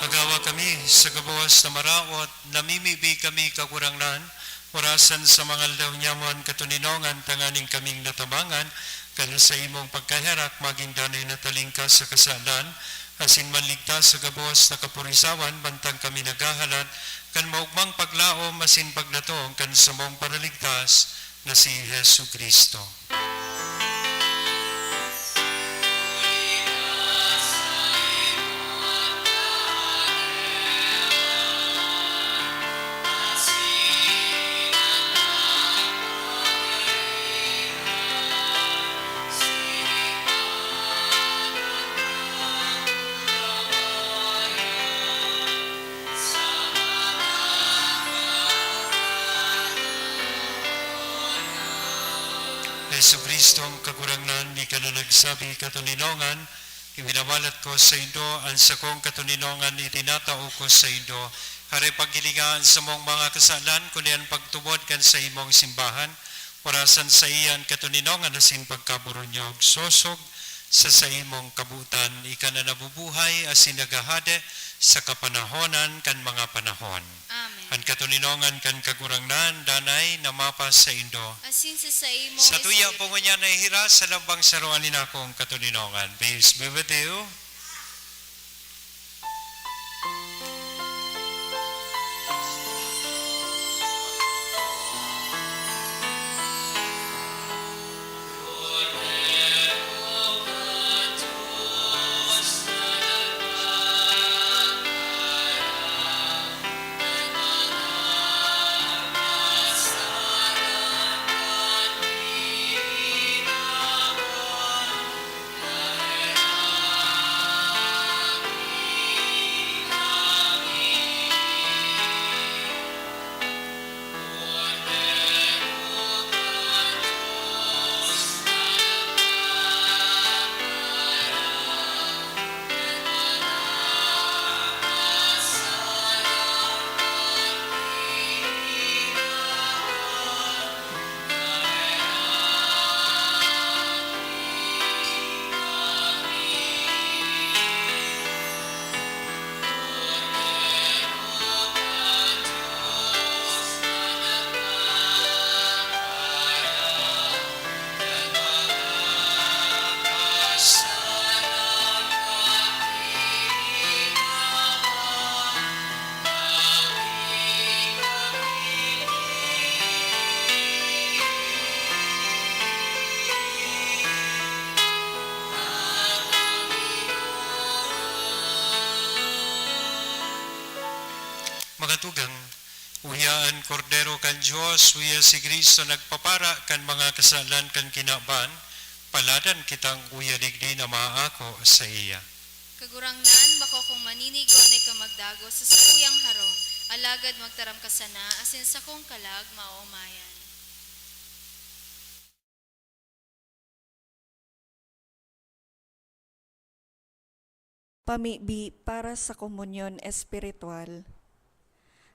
Agawa kami sa gabos na maraot, namimibi kami, Kagurangnan, orasan sa mga aldaw niya mo an katoninongan, tanganing kaming natabangan kan saimong pagkaherak, magin danay na talingkas sa kasalan, asin manligtas sa gabos na kapurisawan, mantang kami naghahalat kan maogmang paglaom asin pagdatong kan samong Paraligtas na si Jesu-Cristo. Jesu-Cristo, ang Kagurangnan, ika na nagsabi, "Katoninongan, ibinabalat ko saindo an sakong katoninongan, itinatao ko saindo." Hare, paghilinga an samong mga kasalan, kundi an pagtubod kan saimong simbahan, orasan saiya an katoninongan asin pagkaboronyog, sosog sa saimong kabotan, ika na nabubuhay asin naghahade sa kapanahonan kan mga panahon. Amen. An katoninongan kan Kagurangnan danay na mapasaindo. Asin sa saimo, Satuya Espiritu. Po ngunyan nahihiras sa lambang saroan nin akong katoninongan. Peace be with you. Mga tugang, uya an Kordero kan Dios, uya si Cristo nagpapara kan mga kasalan kan kinaban, paladan kitang uya digdi na maako saiya. Kagurangnan, bako kong maninigo na ika magdagos sa sakuyang harong, alagad magtaram ka sana asin sakong kalag maoomayan. Pamibi para sa komunyon espiritual.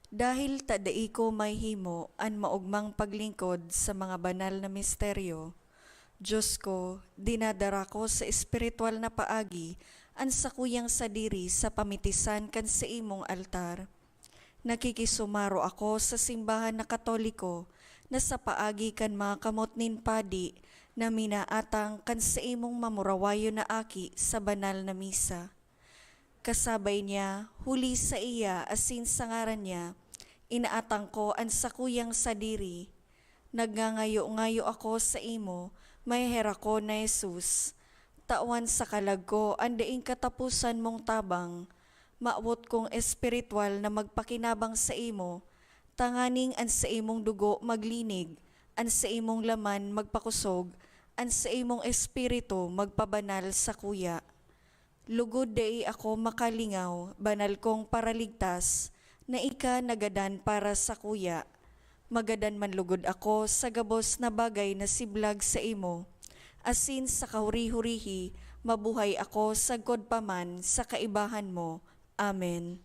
Dahil ta dai ko mahihimo an maogmang paglingkod sa mga banal na misteryo, Dios ko, dinadara ko sa espiritual na paagi an sakuyang sadiri sa pamitisan kan saimong altar. Nakikisumaro ako sa simbahan na Katoliko na sa paagi kan mga kamot nin padi na minaatang kan saimong mamurawayon na aki sa banal na misa. Kasabay niya, huli saiya asin sa ngaran niya, inaatang ko an sakuyang sadiri. Nagngangayo-ngayo ako saimo, maheherak ko na Jesus. Tawan sa kalag ko an daing kataposan mong tabang. Mawot kong espiritual na magpakinabang saimo, tanganing an saimong dugo maglinig, an saimong laman magpakosog, an saimong espiritu magpabanal sakuya. Lugod dai ako makalingaw, banal kong Paraligtas, na ika nagadan para sakuya. Magadan man lugod ako sa gabos na bagay na siblag saimo, asin sa kahuri-hurihi mabuhay ako sagkod pa man sa kaibahan mo. Amen.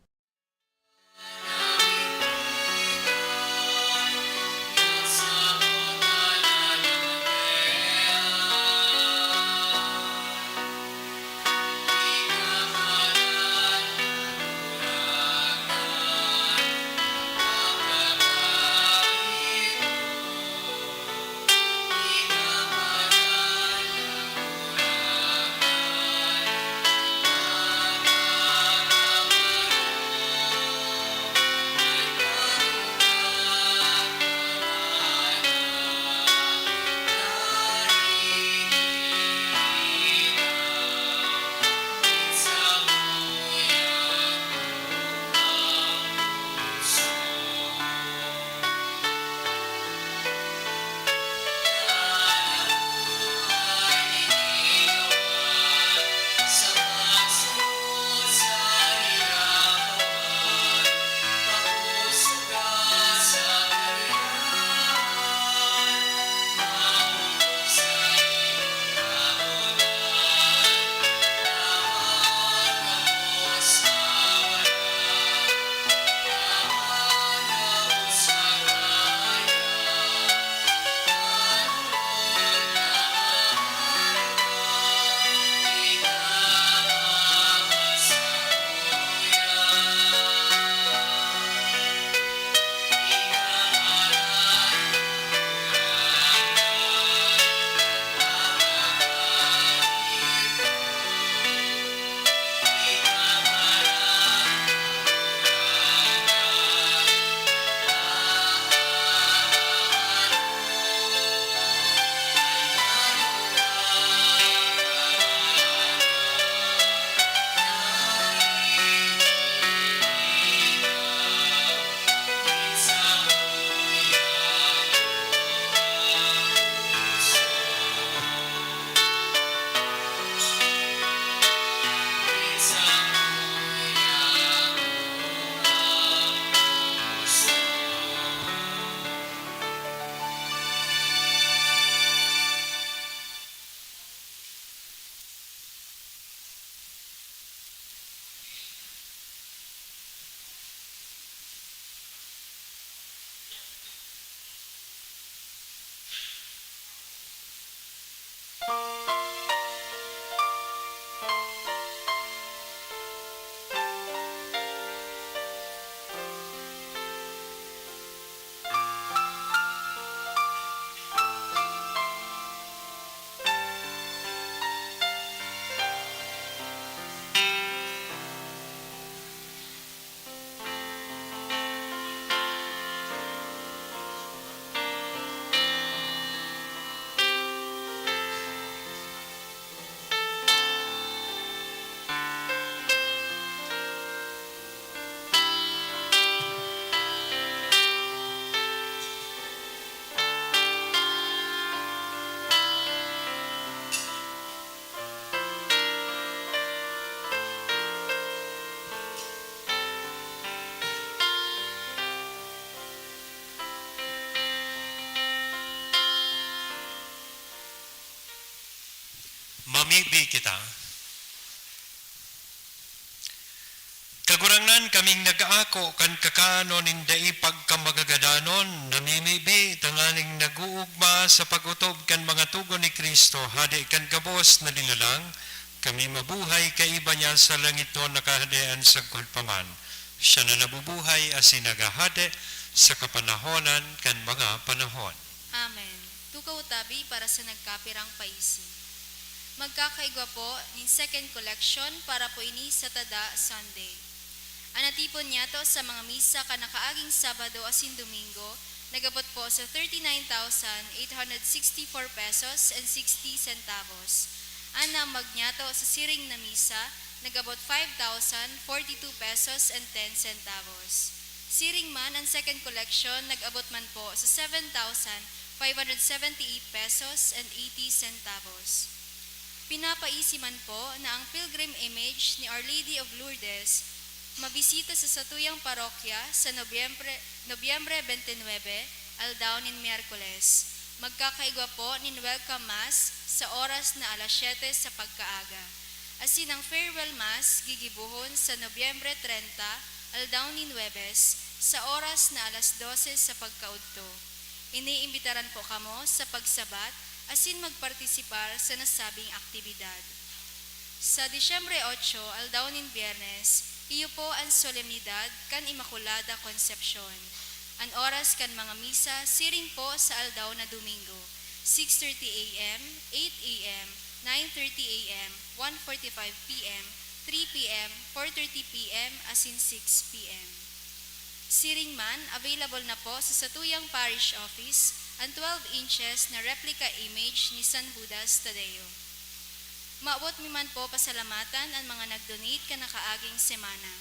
Mibi kita. Kagurangnan, kaming nag-aako kan kakanon nin dai pagkamagagadanon, namimibi tanganing nag-uugma sa pag-otob kan mga togon ni Cristo, hade kan gabos na linalang, kami mabuhay kaiba niya sa langitnon na kahadean sagkod pa man. Siya na nabubuhay asin naghahade sa kapanahonan kan mga panahon. Amen. Tukaw tabi para sa nagkapirang paisi. Magkakaigwa po nin second collection para po ini sa Tada Sunday. An natipon niyato sa mga misa kan nakaaging Sabado asin Domingo nag-abot po sa thirty-nine thousand eight hundred sixty-four pesos and sixty centavos. An naambag niyato sa siring na misa nag-abot five thousand forty-two pesos and ten centavos. Siring man, an second collection nag-abot man po sa seven thousand five hundred seventy-eight pesos and eighty centavos. Pinapaisi man po na ang pilgrim image ni Our Lady of Lourdes mabisita sa satuyang parokya sa Nobyembre, Nobyembre twenty-nine, aldaw nin Miyerkules. Magkakaigwa po nin welcome mass sa oras na alas siyete sa pagkaaga. Asin ang farewell mass gigibohon sa Nobyembre trenta, aldaw nin Huwebes, sa oras na alas dose sa pagkaudto. Iniimbitaran po kamo sa pagsabat asin magpartisipar sa nasabing aktibidad. Sa Disyembre otso, aldaw nin Biyernes, iyo po an solemnidad kan Inmaculada Concepcion. An oras kan mga misa siring po sa aldaw na Domingo, six thirty A M, eight A M, nine thirty A M, one forty-five P M, three P M, four thirty P M, asin six P M. Siring man, available na po sa satuyang parish office an twelve inches na replica image ni San Judas Tadeo. Maabot mi man po pasalamatan an mga nag-donate kan nakaaging semana.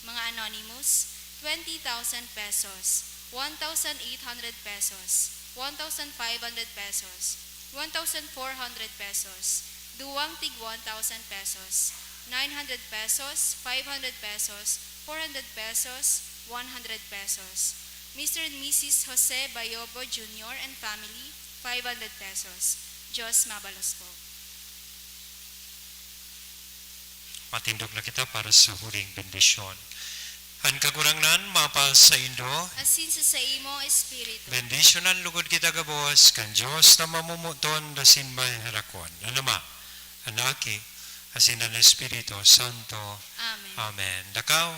Mga anonymous, twenty thousand pesos, one thousand eight hundred pesos, one thousand five hundred pesos, one thousand four hundred pesos, duwang tig one thousand pesos, nine hundred pesos, five hundred pesos, four hundred pesos, one hundred pesos. Mister and Missus Jose Bayobo Junior and family, five hundred pesos. Diyos mabalos po. Matindog na kita para sa huling bendisyon. An Kagurangnan mapasaindo. Asin sa saimong espiritu. Bendisyonan lugod kita gabos kan Dios na mamomoton asin maheherakon. An Ama, an Aki, asin an Espiritu Santo. Amen. Amen. Dakaw,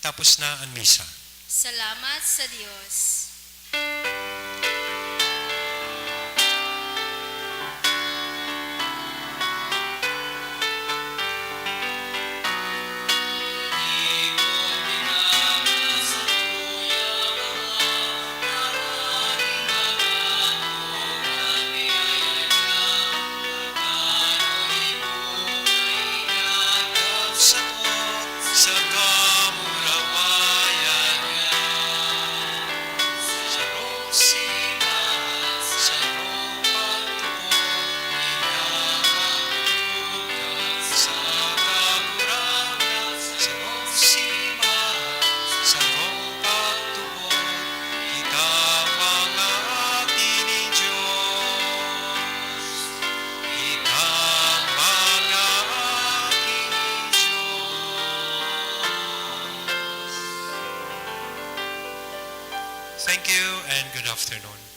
tapos na an misa. Salamat sa Dios. Sarong siman, sarong pagtubod, kita mga aki nin Dios. Kita mga aki nin Dios. Thank you and good afternoon.